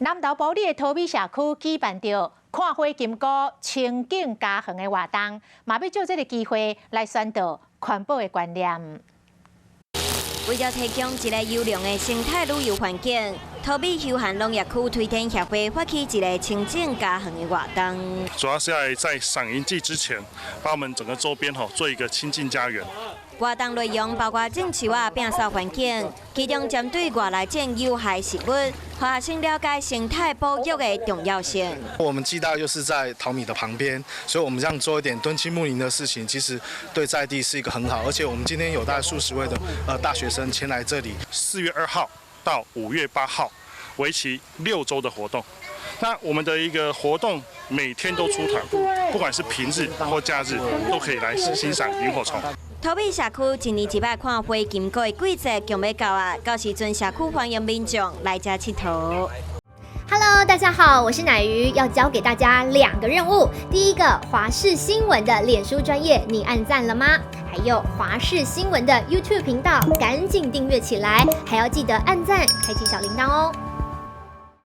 南投埔里的桃美社區舉辦著看火金菇清境家園的活動，嘛欲藉這个機會來宣導環保的觀念。為著提供一个優良的生態旅遊環境，桃美休閒農業區推展協會發起一个清境家園的活動。主要是要在賞櫻季之前，把我們整個周邊吼做一個清淨家園。活動內容包括種樹仔、摒掃環境，其中針對外來種有害植物，予學生了解生態保育的重要性。我們暨大又是在桃米的旁邊，所以我們這樣做一點敦親睦鄰的事情，其實對在地是一個很好。而且我們今天有大概數十位的大學生前來這裡。4月2號到5月8號，為期6週的活動。那我們的一個活動每天都出團，不管是平日或假日，都可以來欣賞螢火蟲。桃美社區一年一擺看火金菇的季節將欲到啊，到時陣社區歡迎民眾來遮𨑨迌。 Hello，大家好，我是乃瑜，要交給大家兩個任務。第一個，華視新聞的臉書專頁，你按讚了嗎？還有華視新聞的 YouTube 頻道，趕緊訂閱起來，還要記得按讚，開啟小鈴鐺哦。